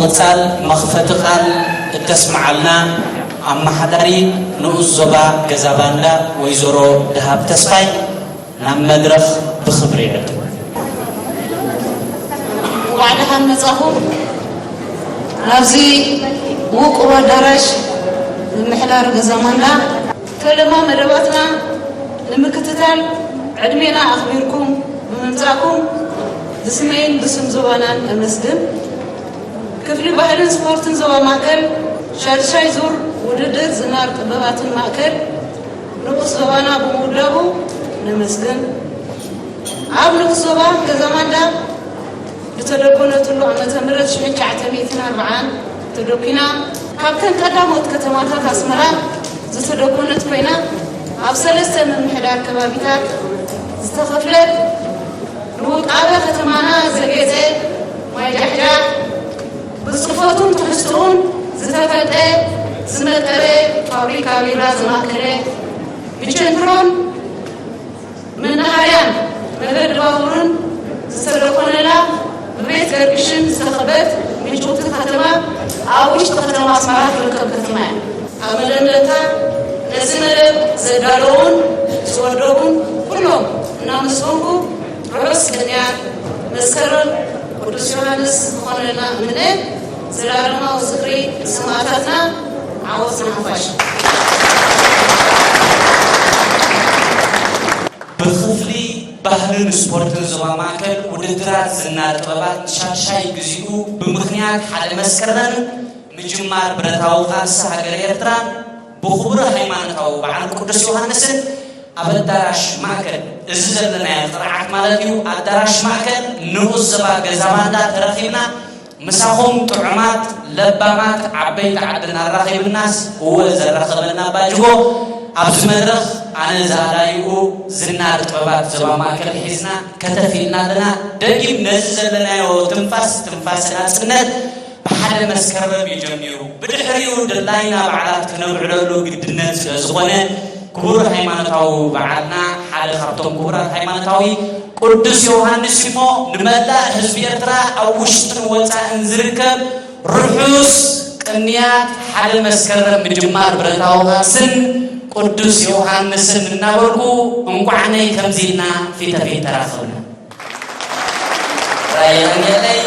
ብምቕጻል መኽፈቲ ቃል እተስምዓልና ኣመሓዳሪ ንኡስ ዞባ ገዛ ባንዳ ወይዘሮ ደሃብ ተስፋይ ናብ መድረኽ ብኽብሪ ይዕድም። እንኳዕ ደሓን መጻኹም ናብዚ ውቁብ ኣዳራሽ ምምሕዳር ገዛ ማንዳ። ፈለማ መደባትና ንምክትታል ዕድሜና ኣኽቢርኩም ብምምጻእኩም ብስመይን ብስም ዞባናን ነመስግን። ክፍሊ ባህልን ስፖርትን ዞባ ማእከል ሻድሻይ ዙር ውድድር ዝናር ጥበባትን ማእከል ንኡስ ዞባና ብምውዳቡ ነመስግን። ኣብ ንኡስ ዞባ ገዛ ማንዳ ዝተደጎነትሉ ዓመተ ምህረት ሽሕን ትሽዓተ ሚእትን ኣርባዓን ተደኩና፣ ካብተን ቀዳሞት ከተማታት ኣስመራ ዝተደጎነት ኮይና፣ ኣብ ሰለስተ ምምሕዳር ከባቢታት ዝተኸፍለት፣ ንውቃበ ከተማና ዘጌጸ ማይ ጃሕጃሕ፣ ብጽፈቱን ትሕዝትኡን ዝተፈልጠ ዝመቀረ ፋብሪካ ቢራ ዘማእከለ፣ ብቸንትሮን መናሃርያን መገዲ ባቡርን ዝተደኮነላ፣ ብቤት ገርግሽን ዝተኸበት ምጭውቲ ከተማ፣ ኣብ ውሽጢ ከተማ ኣስመራ ትርከብ ከተማ እያ። ኣብ መደምደምታ፣ ነዚ መደብ ዘዳለዉን ዝወደቡን ኩሎም እናመስገንኩ፣ ርሑስ ቅንያት መስከረም ቅዱስ ዮሃንስ ዝኾነልና እምነ፣ ዘላለማዊ ዝኽሪ ንሰማእታትና፣ ዓወት ንሓፋሽ። ብኽፍሊ ባህልን ስፖርትን ዞባ ማእከል ውድድራት ዝና ጥበባት ንሻድሻይ ግዚኡ ብምኽንያት ሓደ መስከረምን ምጅማር ብረታዊ ቃልሲ ሃገረ ኤርትራን ብኽቡር ሃይማኖታዊ በዓል ቅዱስ ዮሃንስን ኣብ ኣዳራሽ ማእከል፣ እዚ ዘለናዮ ቅርዓት ማለት እዩ፣ ኣዳራሽ ማእከል ንኡስ ዞባ ገዛ ባንዳ ተረኺብና፣ ምሳኹም ጥዑማት ለባማት ዓበይቲ ዓድና ኣራኺብናስ፣ እወ ዘራኸበና ኣባጅጎ ኣብዚ መድረኽ ኣነ ዝኣላይኡ ዝናር ጥበባት ዞባ ማእከል ሒዝና ከተፍ ኢልና ኣለና። ደጊም ነዚ ዘለናዮ ትንፋስ፣ ትንፋሰ ናጽነት ብሓደ መስከረም እዩ ጀሚሩ። ብድሕሪኡ ድላይና በዓላት ክነብዕለሉ ግድነት ስለ ዝኾነ፣ ክቡር ሃይማኖታዊ በዓልና ሓደ ካብቶም ክቡራት ሃይማኖታዊ ቅዱስ ዮሃንስ እሞ ንመላእ ህዝቢ ኤርትራ ኣብ ውሽጥን ወጻእን ዝርከብ ርሑስ ቅንያት ሓደ መስከረም ምጅማር ብረታዊ ቃልስን ቅዱስ ዮሃንስን እናበልኩ እንቋዕነይ ከምዚ ኢልና ፊት ንፊት ተራኸብና። ራየለይ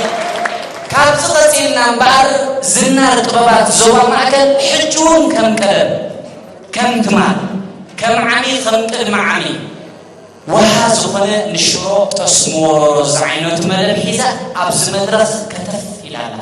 ካብዚ ቀጺልና እምበኣር ዝናር ጥበባት ዞባ ማእከል ሕጂ እውን ከም ቀደም ከም ትማል ከም ዓሚ ከም ቅድሚ ዓሚ ወሃ ዝኾነ ንሽሮ ጠስሚ ወረሮ ዝዓይነቱ መደብ ሒዛ ኣብዚ መድረኽ ከተፍ ኢላ ኣላ።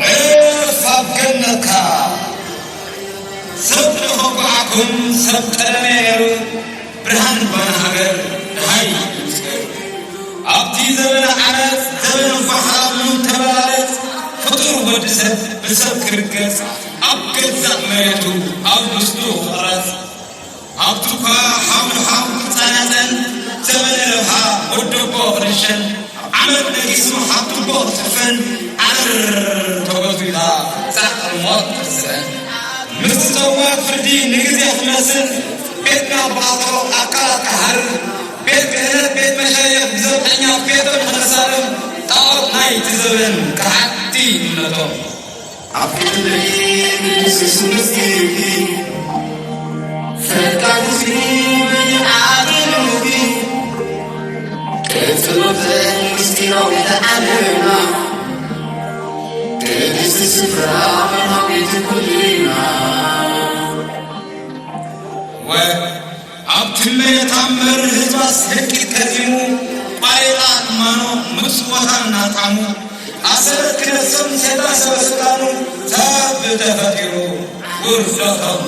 ዕፍ ኣብ ገነትካ። ሰብ ተኸጉዓኩም ሰብ ቀደመ ነይሩ፣ ብርሃን ባና ሃገር ደሃይ ይምስገን። ኣብቲ ዘበነ ዓመፅ ዘበነ ፋሕራሉ ተበላለፅ፣ ፍጡር ወዲ ሰብ ብሰብ ክርገፅ፣ ኣብ ገዛእ መሬቱ ኣብ ርስቱ ክቕረፅ፣ ኣብቲ እኳ ሓው ንሓው ክጸናጸን፣ ዘበነ ረብሓ ወደቦ ክርሸን፣ ዓመት ነጊሱ ሓብቲ ኣቦ ክጽፈን፣ ዓረር ተጎዝጒዛ ጻዕር ሞት ትስዕን። ምስቲ ጸዋት ፍርዲ ንግዜ ክመስል፣ ቤት ናባቶ ኣካላት ክሓርር፣ ቤት ክህነት ቤት መሻይኽ ብዘብጠኛ ቤቶም ንኸሳሎም፣ ጣዖት ናይቲ ዘበን ከሓድቲ እምነቶም። ኣብ ክንደይ ቅዱስ ስም እስኪ ፈቃድ እስኪ በሊ ዓቕልኪ ቀጽሎ ምስጢራዊት ዓለማ ቅድስቲ ስፍራ መርሃዊት ኩልና። ወ-፣ ኣብቲ መሬት ኣንበር ህዝባስ ህልቂት ከዚሙ፣ ቋሪጣ ድማኖ ምጽወታ እናጣዕሙ፣ ኣሰረት ክነሶም ሴታ ሰበ ስልጣኑ ሰብ ተፈጢሩ ውርደቶም።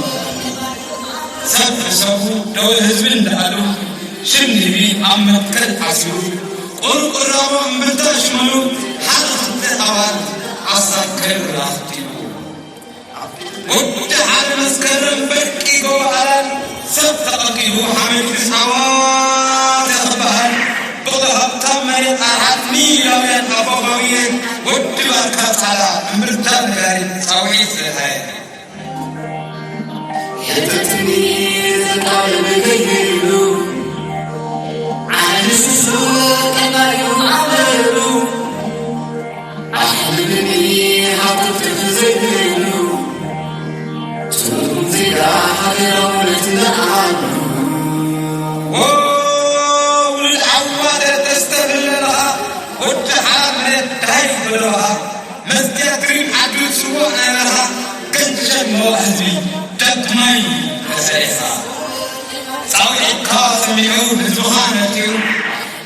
ሰብ ብሰቡ ደወል ህዝቢ እንዳኣሉ ሽም ንህቢ ኣብ መትከል ዓሲሩ፣ ቁርቁራቦ እምብልታ ሽመሉ ሓደ ክልተ ኣባል ኣሳከር ኣኽቲሉ። ወዲ ሓደ መስከረም በርቂ ጎቦ ኣራል ሰብ ተቐቲሉ ሓመድ ክሳዋ ተኽበሃል ብቕሊ ሃብታም መሬት ኣርዓድ ሚላውያን ኣቦኻውየ ወዲ ባርካ ጻላ እምብልታ ነጋሪት ጻውዒት ዘድሃየ። ሕተትኒ ዘቃልብ ከይህሉ ዓንስሱ ቀናዩ ኣመሉ ኣሕልምኒ ሃተፍተፍ ዘይብሉ ትርጉም ዜጋ ሃገራውነት ዝለዓሉ። ዎ፣ ውሉድ ዓዋተ ተስተብህል ኣለኻ፣ ወዲ ሓራ መሬት ደሃይ በለኻ፣ መስትያት ሪም ዓዱ ስዉእ ናይ በረኻ፣ ከንሸል መዋእ ህዝቢ ደግ ማይ መሰሪኻ። ጻውዒትካ ሰሚዑ ህዝብኻ ነጢሩ፣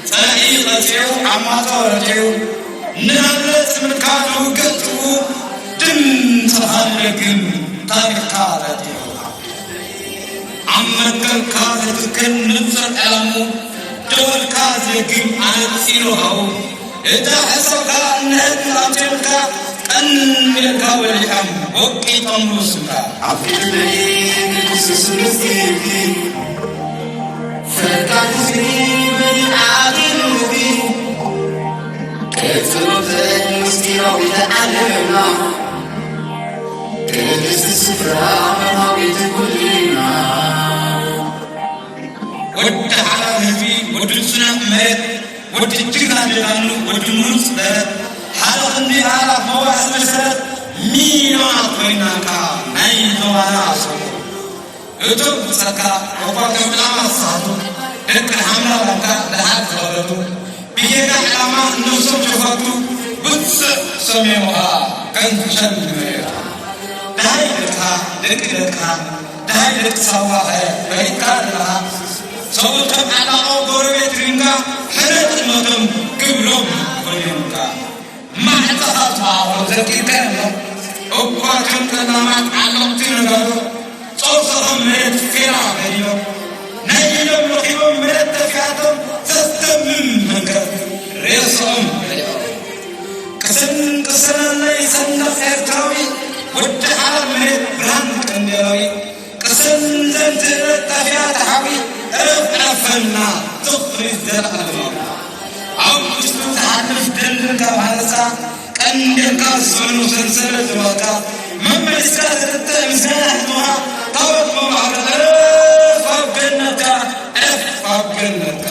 ጸላኢ ቀጺዑ ዓማቶ ረቲዑ፣ ንናለ ጽምድካ ንውግእ ትብኡ፣ ድምጽኻ ንደግም ታሪኽካ ረቲዑ። ኣብ መትከልካ ዝትክል ንጹር ዕላሙ፣ ደወልካ ዝደግም ኣነጺሩ ሃቡ። እታ ሕሰብካ እንሀት ንኣምሲልካ፣ ቀንዲልካ ወሊዖም ወቂጦምሉ ስምካ። ኣብ ክንደይ ቅዱስ ምስጢርኪ ፈቃድ ህዝቢ በሊ ዓቕልቢ ቀጽሎ ምስጢራዊት ዓለምና ቅድስቲ ስፍራ መርሃዊት ኩልና። ወዲ ሓላል ህዝቢ፣ ወዲ ጽኑዕ መሬት፣ ወዲ ጅግና ጀጋኑ፣ ወዲ ምሩጽ ደረት፣ ሓደ ክንዲ ኣላፍ መዋዕል መሰረት፣ ሚልዮናት ኮይናካ ናይ ዞባና ኣሰቡ። እቶም ብጸካ፣ እኳ ከም ዕላማ ዝሰሓቱ፣ ደቂ ሓምላ ላምካ ደሓር ዝኸበቱ፣ ብጌጋ ዕላማ ነብሶም ሸፈቱ፣ ብጽዕ ሰሚዑኻ፣ ከንሸል መሬቱ። ደሃይ ደቅኻ፣ ደቂ ደቅኻ፣ ደሃይ ደቂ ሳዋኸ በሊካ ኣለኻ። ሰብኡት ከም ዓላቆ ጎረቤት ሪምካ፣ ሕነ ጥልመቶም ክብሎም ኾይኖምካ። ማዕጸኻ ዝመሃሮ ዘኪርካ የሎ። እኳ ከም ጠላማት ዓለቕቲ ነጋዶ፣ ጸውሰኸም መሬት ፌራ በሊሎም። ናይ ኢዶም ረኺቦም መሬት ተፊኣቶም ዘስደምም መንከር ሬስኦም በሊዖም። ቅስን ቅስነለይ ወዲ ሓላል መሬት ብርሃን ቀንዴላዊ፣ ቅሰን ዘንትእለት ጣፍያ ተሓዊ፣ ዕረፍ ዕረፈልና ትኽሪት ዘለዓለማዊ። ኣብ ውሽጡ ትሓልፍ ደንድን ካብ ሃለሳ፣ ቀንዴልካ ዝስዕኑ ሰንሰለት ርዋካ፣ መመሊስካ ትርትዕ ምስጋና ህዝብኻ፣ ታቦት መማዕረ ዕረፍ ኣብ ገነትካ፣ ዕረፍ ኣብ ገነትካ።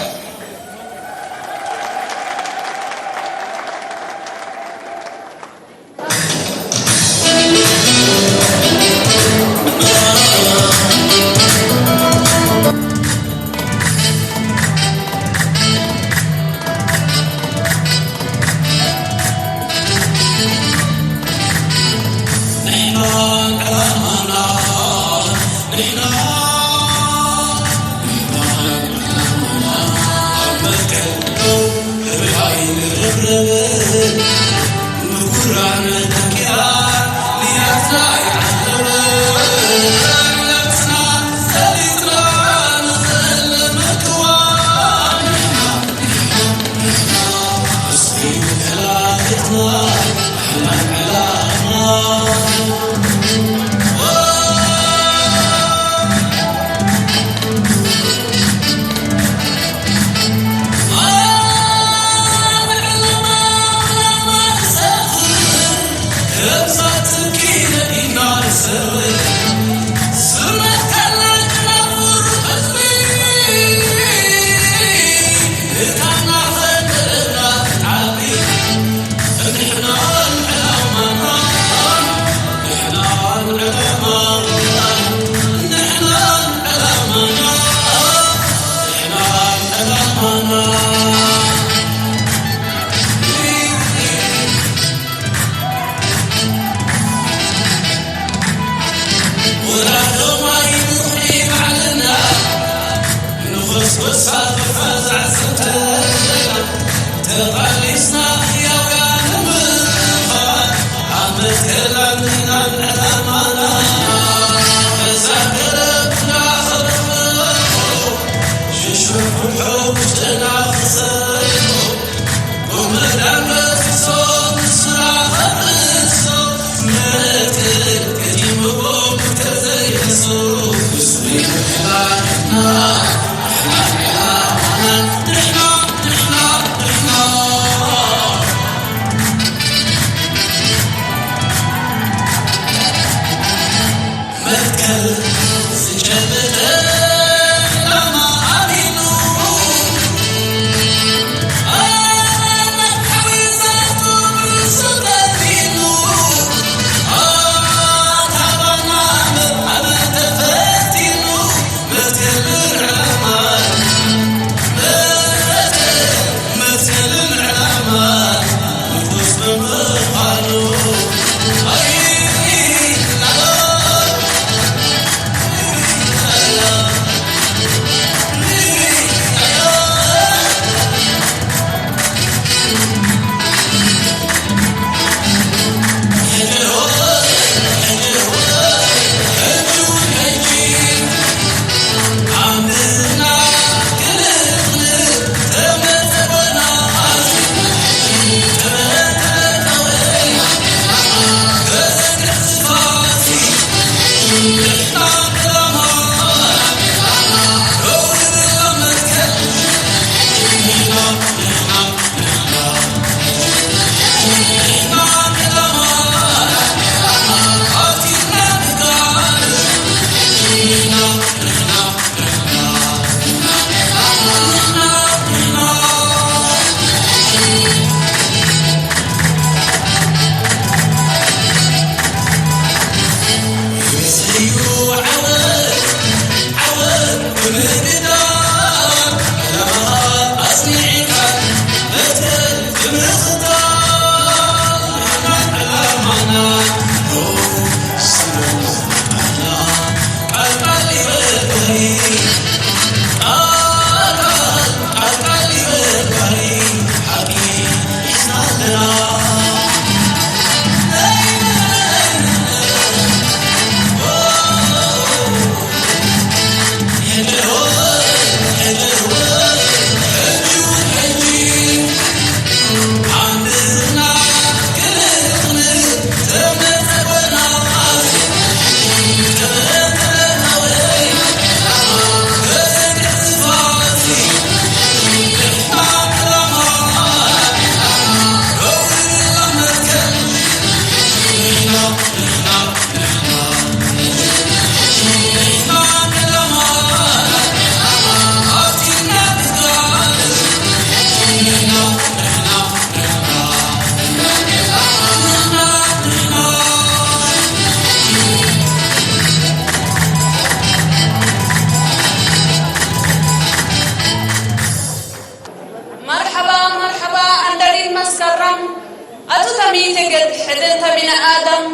ሕደንተ ቢነ ኣደም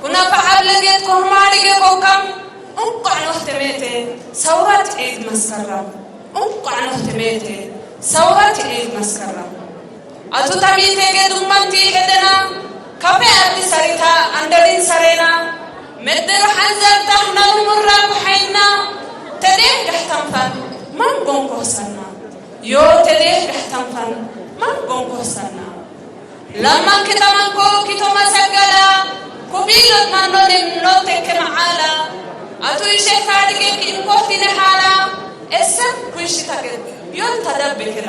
ኩነፈ ዓብለጌት ኮህማሪ ገቦካም እንቋዕ ኖህ ተሜቴ ሰውራት ዒድ መስከረም። እንቋዕ ኖህ ተሜቴ ሰውራት ዒድ መስከረም። ኣቱ ተሚቴ ገዱመንቲ ሕደና ካፌ ኣዲ ሰሪታ ኣንደሪን ሰሬና ምድር ሓንዘርታ ናብሙራ ኩሓይና ተዴ ገሕተንፈን ማን ጎንኮ ሰና ዮ ተዴ ገሕተንፈን ማን ጎንኮ ሰና ለማን ክጠመንኮ ኪቶ መሰገላ ኩቢሎት ማኖ ኔምኖ ተከመዓላ ኣቱ ይሸ ካድጌ ኪንኮቲ ነሃላ እሰ ኩይሽታገ ዮል ተደብክላ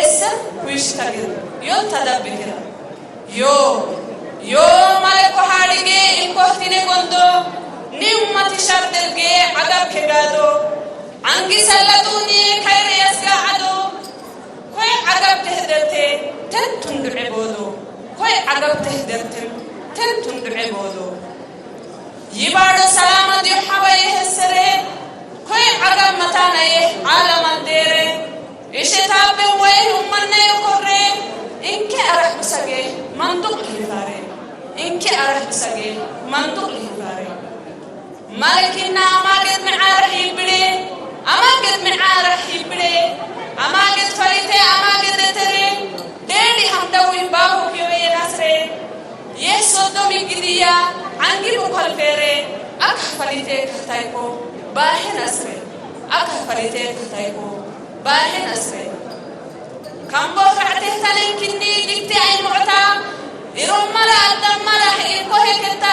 እሰ ኩይሽታገ ዮል ተደብክላ ዮ ዮ ማለኮ ሃድጌ ኢንኮቲኔ ጎንዶ ኒው ማቲሻር ደልጌ ዓጋብ ኬጋዶ ዓንጊ ሰለጡኒ ከይረ የስጋ ዓዶ ኮይ ዓጋብ ተህደርቴ ተንቱን ድዕቦዶ ኮይ ዓጋብ ተህደርቴም ተንቱን ድዕቦዶ ይባዶ ሰላማ ዲዩ ሓባየ ህስሬ ኮይ ዓጋብ መታናየ ዓለማ ዴሬ እሽታቤ ወይ ኡመናየ ኮሬ እንኬ ኣራሕ ብሰጌ መንጡቕ ልሂፋሬ እንኬ ኣራሕ ብሰጌ መንጡቕ ልሂፋሬ ማለኪና ኣማገድ ንዓራሕ ይብሌ ኣማገድ ንዓራሕ ይብሌ ኣማገድ ፈሪቴ ኣማገድ ተሬ ዴዲ ሃምደዊ ባሁ ኪወየ ናስሬ የህ ሶዶም ይግድያ ዓንጊ ብኮልፌሬ ኣካፈሊቴ ክህታይኮ ባሄን ኣስሬ ኣካፈሊቴ ክህታይኮ ባሄን ኣስሬ ካምቦ ኽዕቴህተነን ኪኒ ድግቲ ኣይሞዕታ ኢሮማላ ኣዳማላ ህኢኮ ሄክታ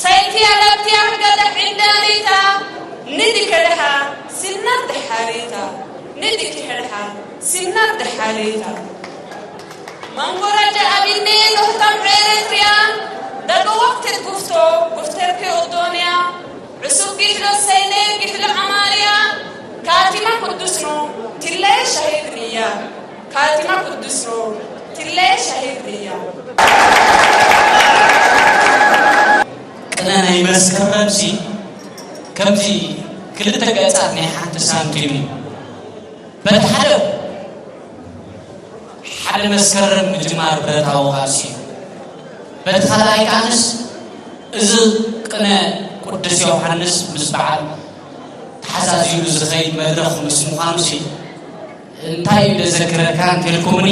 ሰይቲ ኣላብትያ ገደሕ ዕንዳሪታ ንዲ ከደሓ ሲናር ደሓሪታ ንዲ ክሕድሓ ሲናር ደሓሪታ መንጎራጃ ኣቢኔ ኖህታም ኤረትርያ ዳገ ወቅት ጉፍቶ ጉፍተርኪ ኦዶንያ ዕሱብ ጊሕሎ ሰይነ ጊሕሎ ኣማርያ ካቲማ ቅዱስ ኖ ትለየ ሻሂድ ንያ ካቲማ ቅዱስ ኖ ትለየ ሻሂድ ንያ ቅነ ናይ መስከረምሲ ከምዚ ክልተ ገጻት ናይ ሓንቲ ሳንቲም እዩ። በቲ ሓደ ሓደ መስከረም ምጅማር ብረታዊ ቃልሲ እዩ። በቲ ካልኣይ ከኣንስ እዚ ቅነ ቅዱስ ዮሃንስ ምስ በዓል ተሓዛዚሉ ዝኸይድ መድረኽ ምስ ምዃኑሲ እንታይ እዩ ደዘክረካ እንተልኩምኒ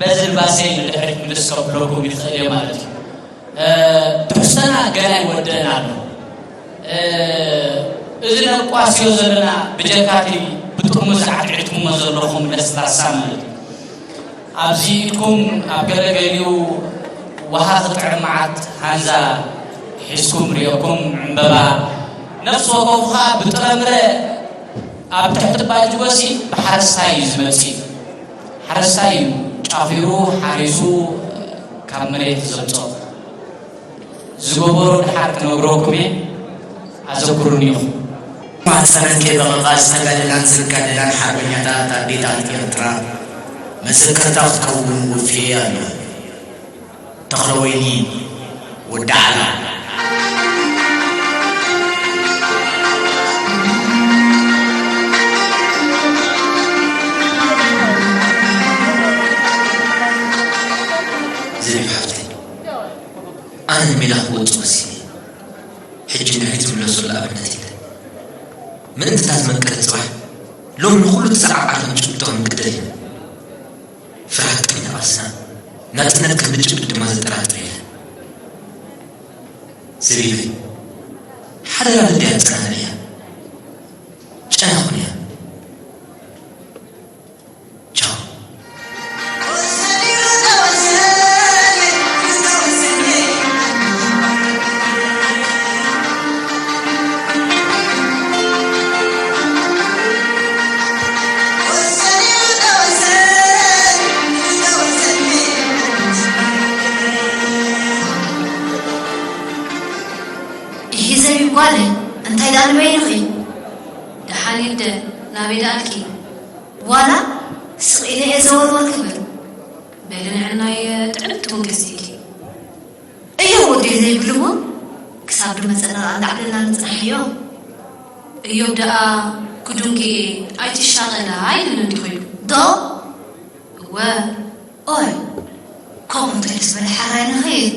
በዚ ልባሰይ ንድሕሪት ምልስ ከብለኩም ይኽእል እየ ማለት እዩ። ትሕዝቶና ገና ይወደእን ኣሎ። እዚ ነቋስዮ ዘለና ብጀካቲ ብጥርሙዝ ዓትዒትኩሞ ዘለኹም ለስላሳ ማለት እዩ። ኣብዚ ኢድኩም ኣብ ገለገሊኡ ወሃኺ ጥዕም መዓት ሃንዛ ሒዝኩም ርእየኩም ዕምበባ ነፍሲ ወከፉ ኸኣ ብጥረምረ ኣብ ትሕቲ ባጅጎሲ ብሓረስታይ እዩ ዝመጽእ። ሓረስታይ እዩ ጫኺሩ ሓሪሱ ካብ መሬት ዘምጽኦ። ዝገበሮ ደሓር ክነግረኩም እየ፣ ኣዘክሩኒ ኢኹም። ማህጸነን ከይበቐቓ ዝተጋደላን ዝጋደላን ሓርበኛታት ኣዴታት ኤርትራ መዘከርታ ክትከውን ወፊየ ኣለኹ። ተኽለወይኒ ወዲ ዓላ። ዘቢብ ሓፍተይ፣ ኣነ ንሜዳ ክወጽእ ወሲነ። ሕጂ ንድሕሪት ዝምለሰሉ ኣብነት የለን። ምእንትታት መቀረት ጽባሕ ሎሚ ንኹሉ ተሰዓዓቶም ጭብጦም ንግደል ኢና። ፍርሃት ጠሚና ቃልስና ናጽነት ከም ንጭብጥ ድማ ዘጠራጥር የለን። ዘቢበይ፣ ሓደራ ልቢ ኣጸናንዕያ። ጨና ኩንያ። ቻው። ኢሂ ዘቢብ ጓለይ፣ እንታይ ደኣ ንበይንኺ? ደሓን ኢልደ፣ ናበይ ደኣልኪ? ዋላ ስቕ ኢለ እየ ዘወርወር ክብል። በሊ ንዕናይ ጥዕምቲ እውን ገዚእኪ። እዮብ ወደይ ዘይብሉ እሞ ክሳብ ድመጸና ደኣ እንዳዕለልና ንጽናሕዮ። እዮብ ደኣ ክዱንጊ እየ ኣይትሻቐላ ኢሉኒ እንዲኹ ኢሉ። ዶ? እወ። ኦይ። ከምኡ እንተኢሉ ዝበለ ሓራይ ንኽእል።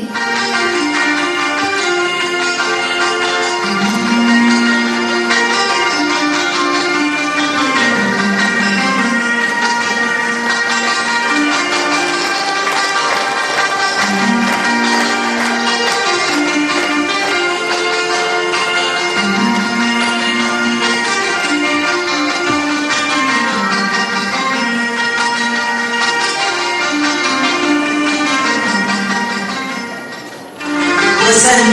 ወሰን፣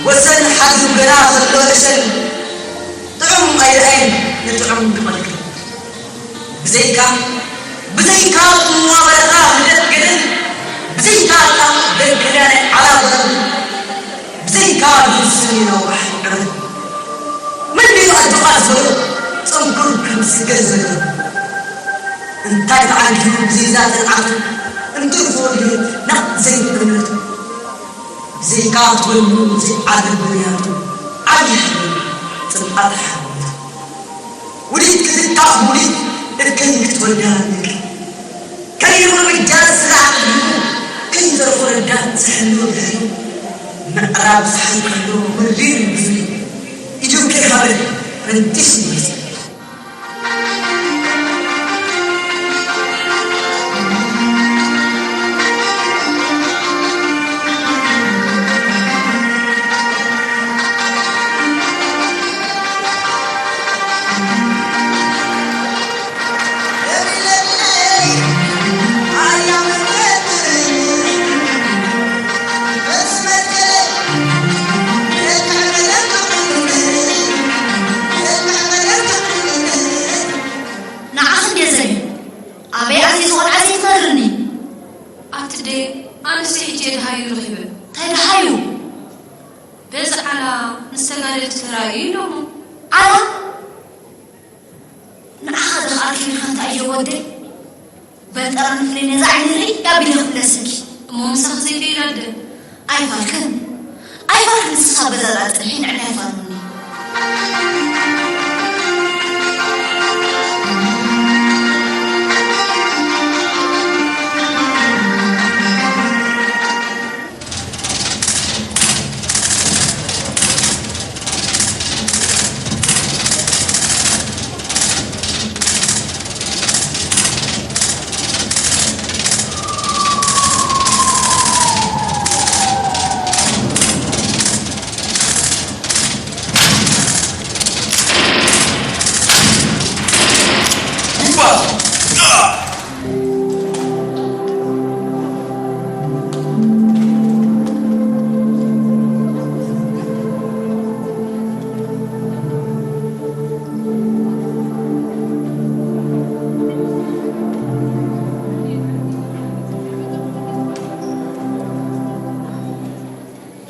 ወሰን ሓዙ ገና ከሎ ዕሸል ጥዑም ኣይርኣይን ንጥዑም ክቐልቅል። ብዘይካ፣ ብዘይካ ጽምዋ በረኻ ህደት ገደል፣ ብዘይካ ጣቕ ደገዳ ናይ ዓላ ጎረብ፣ ብዘይካ ድርሱ ነዋሕ ዕረብ። መን ድዩ ኣጆኻ ዝበሎ ጸንኩር ከም ስገር ዘሎ? እንታይ ተዓጊቡ ብዘይዛ ጽንዓቱ እንጥርፎ ድዩ ናብ ዘይእምነቱ? ብዘይካ ትበሉ ዘይዓገብ ብንያቱ ዓብዪ ሓይሊ ጽንዓት ሓወቱ። ውዲት ክትካእ ውዲት እከይ ክትወዳ ንግሪ። ከይርምጃ ስራዕ ቅድሙ ከይተረፉ ረዳት ዝሕሉ ድሕሪኡ። ምዕራብ ዝሓልቀሉ መሪር ብዙይ ኢዱ ከይሃበ ፈንጢስ ይመስል። ንዓኽ እንድየ ዘርኢ። ኣበይ ኣትየ ዝቖልዓ ዘይትነግርኒ? ኣትደ፣ ኣነስ ሕጂ እየ ደሃዩ ረኺበ። እንታይ ደሃዩ? በዚ ዓላ ምስ ተጋደልቲ ተራእዩ ኢሎሞ። ዓላ? ንዓኻ ዝኸኣልኪ ኢልካ እንታይ እዮ ወደይ? በል ጠራኒ ፍለይ ነዛ ዓይኒ ርኢ ኣቢለ ክምለሰኪ። እሞ ምሳኺ ዘይከይድ ኣደ። ኣይፋልክን። ኣይፋልክን ንስኻ በዛ ዝኣጸንሒ ንዕና ኣይፋልኒ።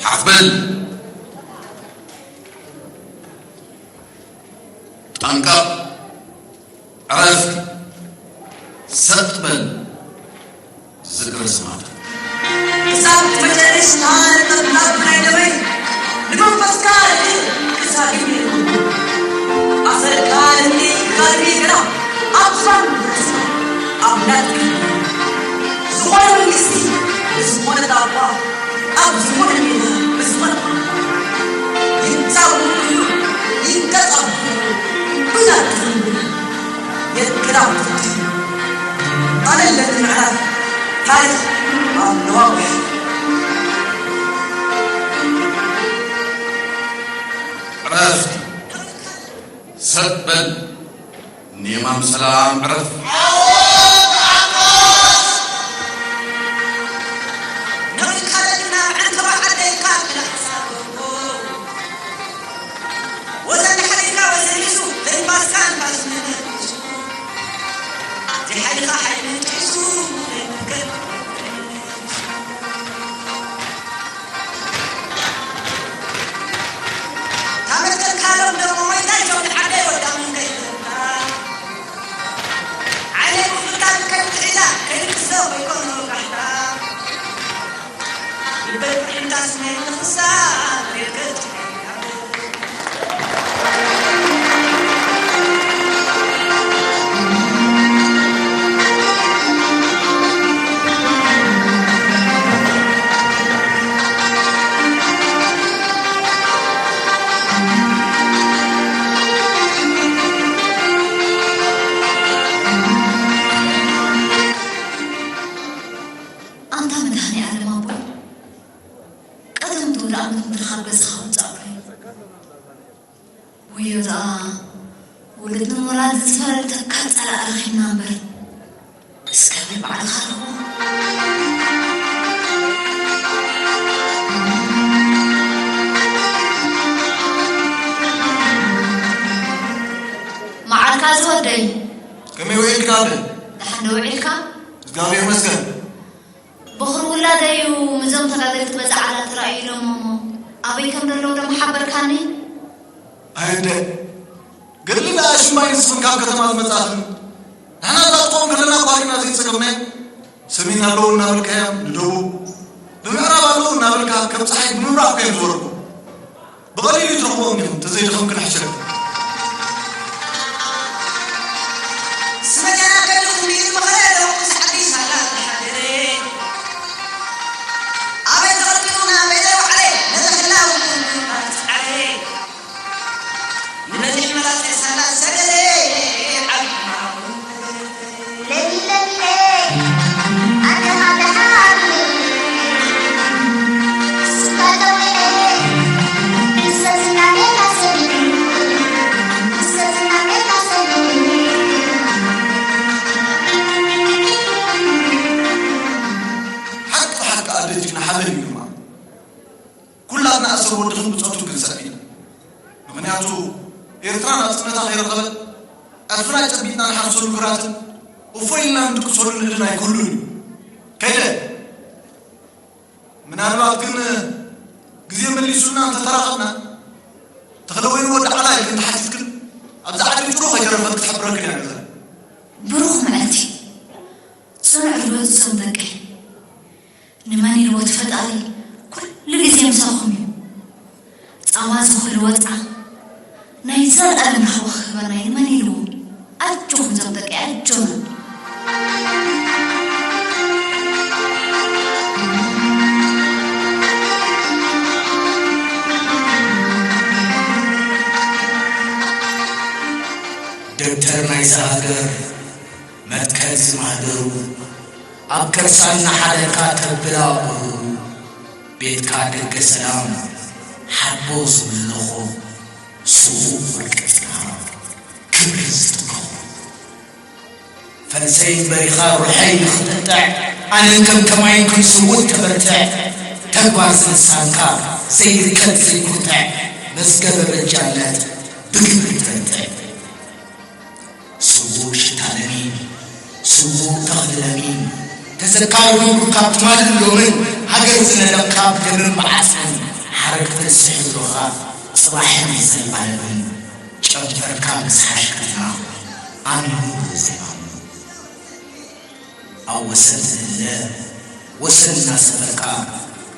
ሓፍ በል። ጠንቀቕ። ዕረፍ። ሰጥ በል። ዝክሪ ስማዕታ። ክሳብ መጨረሽታ ንጠብላብ ናይ ደመይ ንመንፈስካ ክሳብ ይብል። ኣሰርካ ልኒ ካልቢ ግራ ኣብ ዝፋን ብረስካ ኣብ ናትካ ዝኾነ መንግስቲ ዝኾነ ጣባ ኣብ ዝኾነ ሜዳ ብዝኾነ ይንጻው ይንቀጻው ብላ ትዝንብል የክላ ትትዩ። ኣነ ለቲ ምዕራፍ ታሪኽ ኣብ ነዋዊሕ። ዕረፍቲ። ሰጥ በል። ኔማም ሰላም ዕረፍ። መድሃኔ ዓለም ኣቦይ፣ ቀደም ትውዳእ ምድርኻ ገዛኻ ውጻእ ኣቦይ። ወዮ ደኣ፣ ውሉድ ንምውላድ ዝፈረደካ ጸላእ ረኺብና እምበር፣ እስከ በል ባዕልኻ ርኸቦ። መዓልካ ዝወደይ። ከመይ ውዒልካ ኣደ? ደሓን ዶ ውዒልካ? እግዚኣብሔር ይመስገን። በኹሪ ውላደይ እዩ፣ ምስዞም ተጋደልቲ በዚ ዓላ ተራእዩ ኢሎም እሞ፣ ኣበይ ከም ዘለዉ ዶ ምሓበርካኒ? ኣየደ፣ ገድሊ ደኣ ሽምባይ ንስኽን ካብ ከተማ ዝመጻእኽን፣ ንሕና እዛ ትኸውን ከለና እኳ ርኢና ዘይጸገብናዮ። ሰሜን ኣለዉ እናበልካዮም ንደቡብ፣ ብምዕራብ ኣለዉ እናበልካ ከም ጸሓይ ብምብራቕ እኮ እዮም ዝወርዱ። ብቐሊሉ ትረኽቦም ኢኹም፣ እንተዘይደኸምክን ሕሸክ። ስመጃና ከድኹም እዩ ዝመኸረ ደረቑ ሰዓዲ ሳላ ዝሓደረ። ኣበይ ተቐልቂሉ ናበይ ዘይወዓለ፣ ነዚ ክላ እውን ማርትዓለ። ንበሊሕ መላጸ ሳላ ሰደደ፣ ዓቢ ማሙ። ሓቂ ሓቂ ኣደ ጅግና ሓበን እዩ ድማ። ኩላትና ኣሰር ወድኽን ብጾቱ ክንሰብ ኢና። ምኽንያቱ ኤርትራ ናጽነታ ከይረኸበት፣ ዕርፍና ጨቢጥና ንሓርሰሉ ግራትን እፎይ ኢልና ንድቅሰሉ ንእድን ኣይክህሉን እዩ። ከይደ። ምናልባት ግን ግዜ መሊሱና እንተተራኸብና፣ ተኽለ ወይኒ ወዲ ዓላ ኢልክን ተሓቲትክን፣ ኣብዛ ዓዲ ጭሩ ከይተረፈት ክትሕብረክን እያ ገዛ። ብሩኽ መዓልቲ፣ ጽኑዕ ርገጹ ሰም ደቀይ። ንመን ኢልዎ እቲ ፈጣሪ ኩሉ ግዜ ምሳኹም እዩ። ጻማ ዝኹሉ ወጽዓ ናይ ዘልኣለም ራህዋ ክህበና እዩ። ንመን ኢልዎ? ኣጆኹም ዞም ደቂ ኣጆና። ደብተር ናይዛ ሃገር መትከል ዝማህደሩ፣ ኣብ ከርሳ እናሓደርካ ተብላ ቁሩሩ፣ ቤትካ ደገ ሰላም ሓቦ ዝምለኾ፣ ስዉእ ወርቂ ጽንሃ ክብሪ ዝትንከፎ። ፈልሰይ በሪኻ ሩሐይ ንኽጥጥዕ፣ ኣነን ከም ከማይን ክንስውት ተበርትዕ። ተግባር ዝልሳንካ ዘይርከብ ዘይኩርትዕ፣ መዝገበ በጃነት ብግብሪ ተንትዕ። ስዉእ ሽታ ለሚን፣ ስዉእ ተኽሊ ለሚን፣ ተዘካሪ ርቡብ ካብ ትማልን ሎምን፣ ሃገር ዝነደቕካ ብደምን ብዓጽምን፣ ሓረግ ተንስሕ እግርኻ ጽባሕን ዘልኣለምን፣ ጨንፈርካ ምስ ሓሽከትና፣ ኣሚኑ ዘይኣምኑ። ኣብ ወሰን ዝህለ ወሰን እናሰፈርካ፣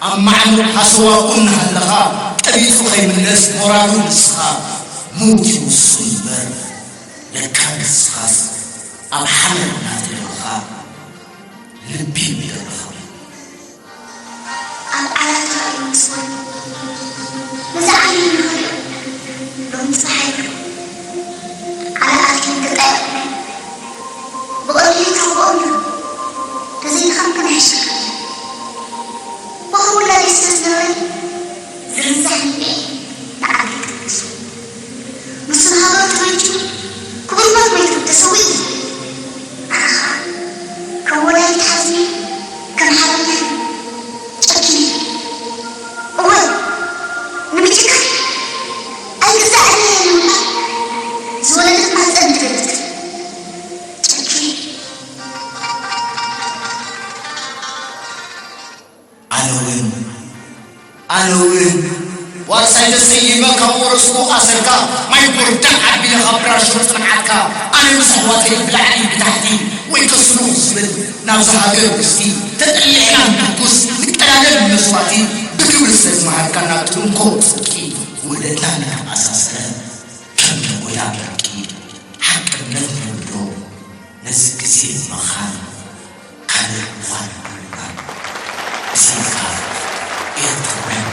ኣብ ማዕሙቕ ሃሰዋ ቁ እናሃለኻ፣ ቀቢጹ ከይምለስ ሞራሉ ንስኻ፣ ሞት ይውሱ እምበር፣ ለካ ንስኻስ ኣብ ሓመድ እናተደብኻ፣ ልቢ ይደርኻ። ኣብ ዓራት ተራእዩ ምስ በሉ፣ ነዚ ዓለም ንኽሪኦ ሎሚ ጽባሕ ኣይብሉ። ዓለ ኣትዮም ክጣየቑ ብቐሊሉ ይትረኽቦም እዩ። ተዘይተኸምክን ኣይሕሸካ። በኹር ውላደይ ስለ ዝነበረ ዝርዛሕ ንብዒ ንዓዲ ይቅድሱ። ንሱ ንሃገሩ ተበጅዩ ክቡር ሞት ሞይቱ ተሰዊኡ። ኣኻ ከም ወላዲት ሓዚነ ከም ሓበኛ ጨኪነ። እወ ንምጭካን ኣይግዛእን እየ ንምባል ዝወለደት ማህፀን ትፈልጥ ጨኪነ። ኣነ እውን ኣነ እውን ዋርሳይ ተሰይመ ካብ ወረስኩ ኣሰርካ ማይ ጎርዳን ዓቢለ ካብ ብራሾ ጽንዓትካ ኣነ ምስ ኣሕዋተይ ብላዕሊ ብታሕቲ ወይ ከስሩ ዝብል ናብዛ ሃገር ውስቲ ተጠሊዕና ንድጉስ ንቀዳደም መስዋእቲ ብግብሪ ስለ ዝመሃርካና ትምኮ ጽድቂ ውህደትና እናተኣሳሰረ ከም ነጎዳ በርቂ ሓቅነት ንብሎ ነዚ ግዜ ምኻን ካልእ እዋን ብምባል ብስምካ ኤርትራውያን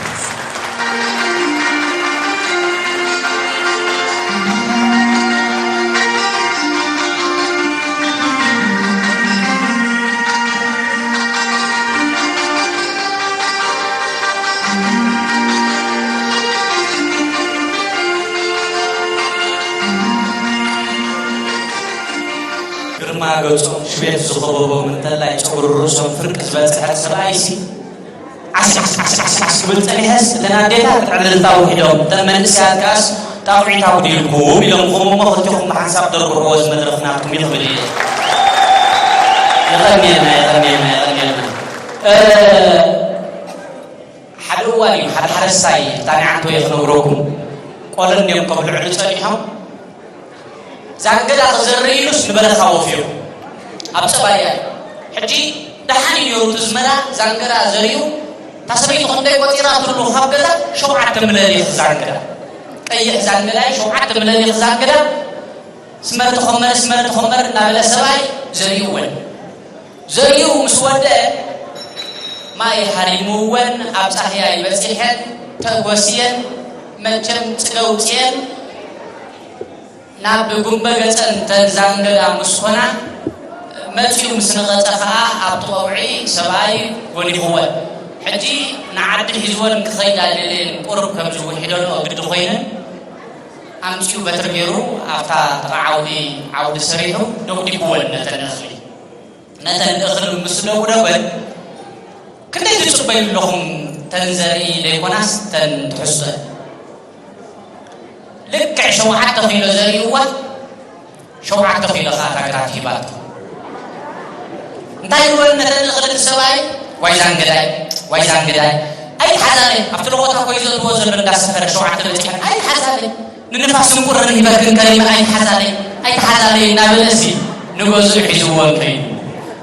ገጾም ሽቤት ዝኸበቦም እንተላይ ጸጉሪ ርእሶም ፍርቂ ዝበጽሐት ሰብኣይሲ ዓስ ዓስ ዓስ ዓስ ዓስ ክብል ጸኒሐስ፣ እተን ኣዴታት ዕልልታ ውሒዶም፣ እተን መንእሰያት ከኣስ ጣቑዒት ኣውዲልኩም ኢሎም፣ ከምኡሞ ክልቴኹም ብሓንሳብ ደርግሕዎ፣ እዚ መድረኽ ናትኩም እዩ ክብል እየ። የቐንየልና፣ የቐንየልና፣ የቐንየልና። እ፣ ሓደ እዋን እዩ፣ ሓደ ሓረስታይ፣ እታ ናይ ዓንተወይ ክነግረኩም፣ ቆለን እዮም ከብልዑ ጸኒሖም። ዛንገዳ ክዘርእ ኢሉስ ንበረኻ ወፍዩ ኣብ ጸባያ እዩ። ሕጂ ደሓን እዩ ነይሩ እቲ ዝመራ፣ ዛንገዳ ዘሪኡ፣ እታ ሰበይቲ ክንደይ ቆጺራትሉ ካብ ገዛ፣ ሸውዓተ ምለሊኽ ዛንገዳ፣ ቀይሕ ዛንገዳ እዩ፣ ሸውዓተ ምለሊኽ ዛንገዳ፣ ስመር ተኾመር፣ ስመር ተኾመር እናበለ ሰብኣይ ዘሪኡ ወን። ዘሪኡ ምስ ወደአ፣ ማይ ሃሪምወን ኣብ ጻህያይ በጺሐን፣ ተጎስየን፣ መቸም ጽገ ኣውጽየን፣ ናብ ጉምበ ገጸን ተን ዛንገዳ ምስ ኾና፣ መጺኡ ምስ ነቐጸ ኸኣ ኣብቲ ቀውዒ ሰብኣይ ጎኒኽወን። ሕጂ ንዓዲ ሒዝወን ክኸይዳ ደልየን ቁሩብ ከም ዝውሒደንኦ ግዲ ኮይነን፣ ኣምጺኡ በትሪ ገይሩ ኣብታ ጥቓ ዓውዲ፣ ዓውዲ ሰሪሑ ደጉዲግወን ነተን እኽሊ። ነተን እኽሊ ምስ ደጉደጎን፣ ክንደይ ትጽበዩ ኣለኹም፣ ተን ዘርኢ ዘይኮናስ ተን ትሕዝቶን። ልክዕ ሸውዓተ ኪሎ ዘርእዋ፣ ሸውዓተ ኪሎ ከኣ እታ ግራት ሂባቶ። እንታይ ይበል ነተን እኽሊ እቲ ሰብኣይ? ዋይ ዛንገዳይ፣ ዋይ ዛንገዳይ። ኣይትሓዛለይ፣ ኣብቲ ለቖታ ኮዩ ዘለዎ ዘሎ እንዳሰፈረ ሸውዓተ በጺሐን። ኣይትሓዛለይ፣ ንንፋስን ቁርን ሂበክን ከሪመ ኣይትሓዛለይ፣ ኣይትሓዛለይ እናበለሲ ንገዝኡ ሒዝወን ከይዱ።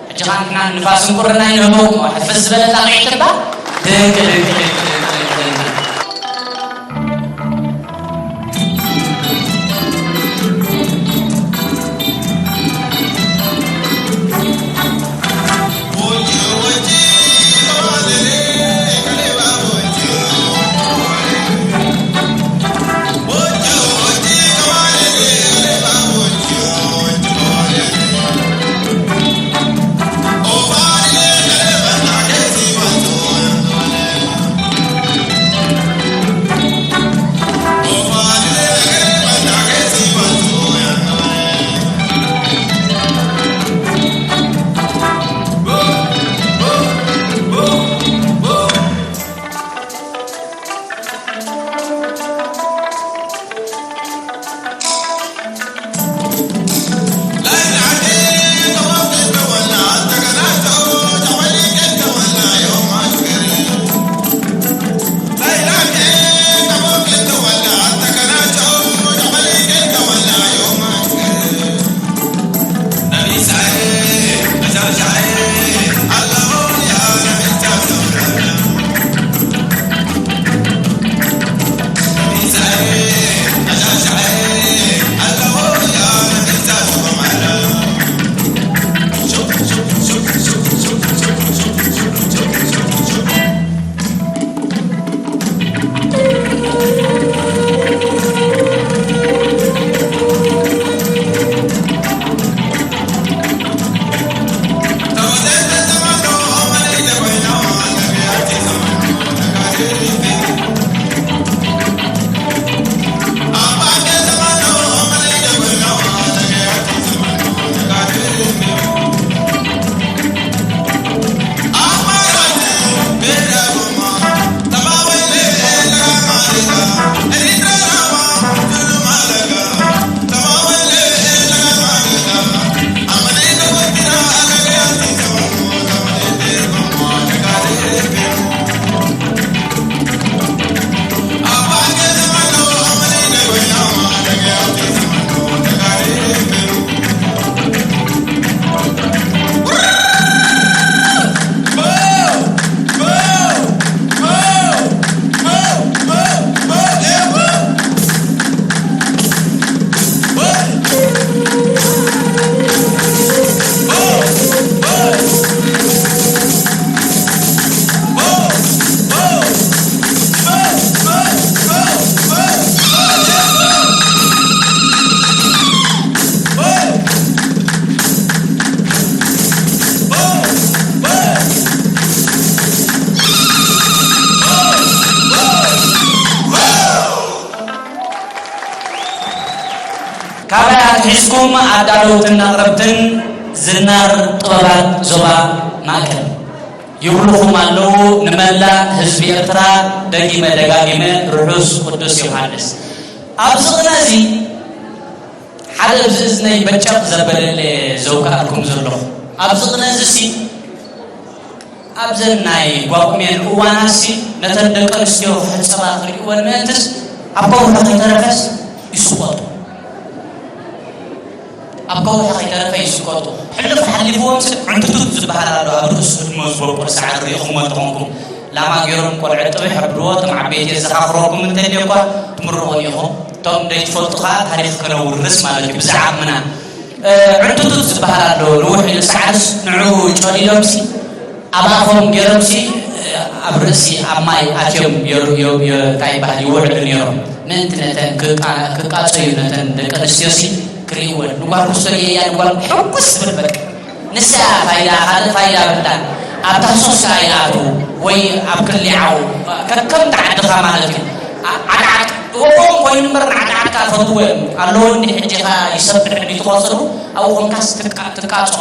ሕጂ ኸኣ ንሕና ንፋስን ቁርን ኣይንህቦ እሞ፣ ሕፍስ ዝበለ ጣቕዒት እባ። ድንቅ፣ ድንቅ፣ ድንቅ፣ ድንቅ፣ ድንቅ፣ ድንቅ። ካባይ ኣትሒዝኩም ኣዳለውትን ኣቕረብትን ዝናር ጥበባት ዞባ ማእከል ይብሉኹም ኣለዉ። ንመላእ ህዝቢ ኤርትራ ደጊመ ደጋጊመ ርሑስ ቅዱስ ዮሃንስ። ኣብዚ ቅነ እዚ ሓደ ኣብዚ እዝነይ በጨቕ ዘበለለ ዘውቃልኩም ዘለኹ ኣብዚ ቅነ እዚ ሲ ኣብዘን ናይ ጓቑሜን እዋናሲ ነተን ደቂ ኣንስትዮ ክሕጸባ ክሪእወን ምእንትስ ኣብ ከውሒ ከይተረፈስ ይስቆጡ። ኣብ ከውሒ ከይተረፈ ይስቆጡ። ሕልፍ ሓሊፍዎም ሲ ዕንቱቱት ዝበሃል ኣሎ። ኣብ ርእሱ ህድሞ ዝበቁር ሳዕሪ ርኢኹሞ እንተኾንኩም ላማ ገይሮም ቆልዑ ጥብሕ ኣብልዎ። እቶም ዓበይቲ የዘኻኽረኩም እንተልዮ እኳ ትምርቑ ኢኹም። እቶም ዘይትፈልጡ ኸዓ ታሪኽ ከነውርስ ማለት እዩ። ብዛዕባ ምና ዕንቱቱት ዝበሃል ኣሎ። ንውሕ ኢሉ ሳዕርስ ንዑ ጨሊሎምሲ ኣብ ኣፎም ገይሮምሲ ኣብ ርእሲ ኣብ ማይ ኣትዮም ዮር- ዮ- ዮ- እንታይ ይበሃል ይውዕሉ ነይሮም። ምእንቲ ነተን ክቃ- ክቃጸዩ ነተን ደቂ ኣንስትዮሲ ክርእይወን ንጓል ክስቶ የያ ንጓል ሕጉስ ትብል በቃ። ንሳ ፋይዳ ካልእ ፋይዳ ብላ ኣብ ታህሶስ ከዓ ይኣትዉ ወይ ኣብ ክሊዓው ከከም ተዓድኻ ማለት እዩ። ዓድዓድ እወኦም ኮይኑ እምበር ንዓድዓድ ከዓ ፈትዎ እዮም ኣለዎ እንዲ ሕጂ ከዓ ይሰብሕ እንዲ ትቆፅሩ ኣብኡ ኮንካስ ትቃ- ትቃፆ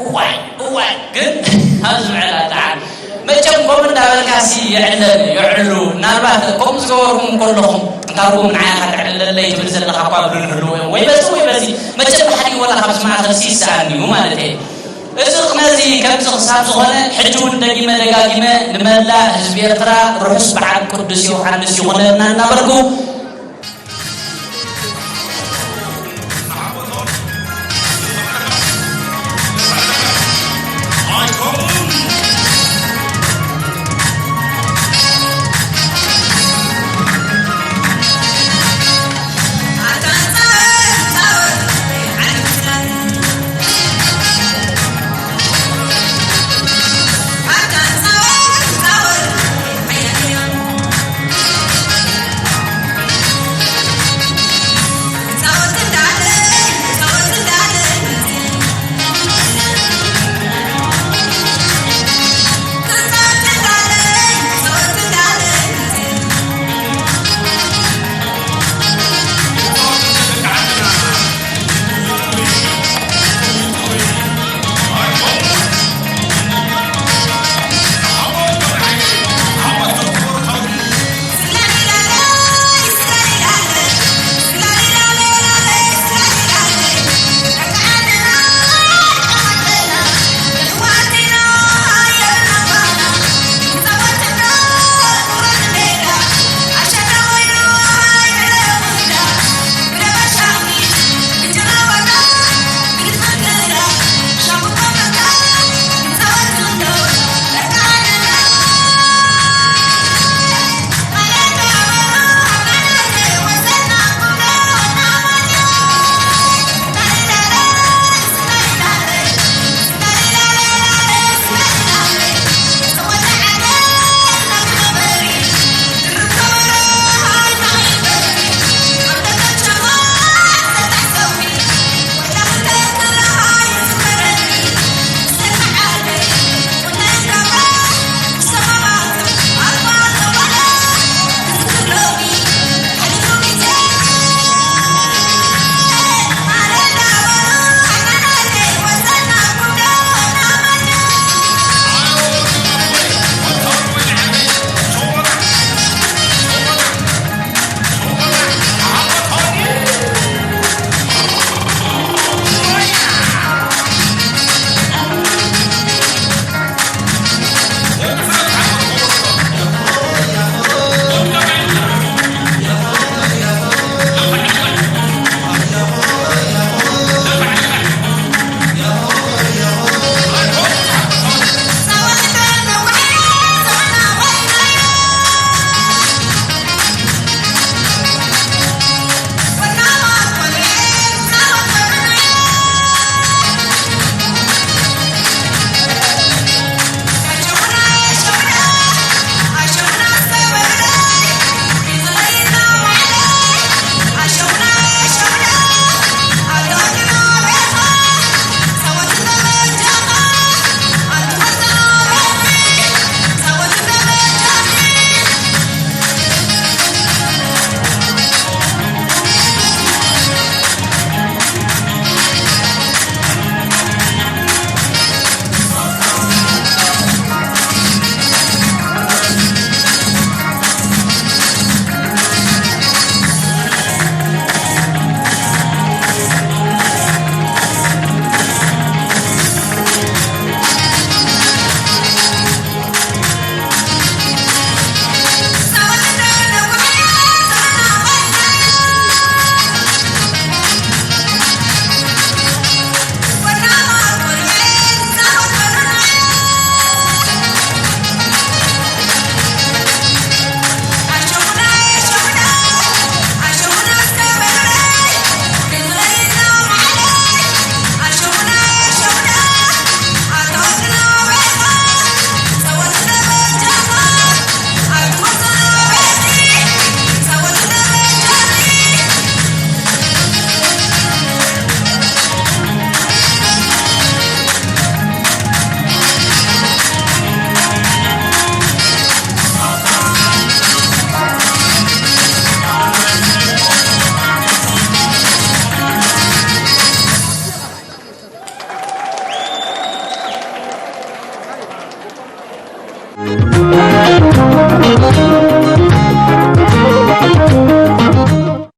እዋይ እዋይ ግን ኣብዚ ምዕላ ተዓል መቸም ከምኡ እንዳበልካሲ የዕለል የዕሉ ምናልባት ከምኡ ዝገበርኩም ከለኹም እንታርጉ ንዓያ ከተዕልለለይ ትብል ዘለኻ እኳ ብልልህልዎ እዮም ወይ በዚ ወይ በዚ መቸም ብሓዲ ወላ ካብዚ ማእኸል ሲ ይሰኣን እዩ ማለት እየ እዚ ቅነዚ ከምዚ ክሳብ ዝኾነ ሕጂ እውን ደጊመ ደጋጊመ ንመላእ ህዝቢ ኤርትራ ርሑስ በዓል ቅዱስ ዮሃንስ ይኹነልና እናበልኩ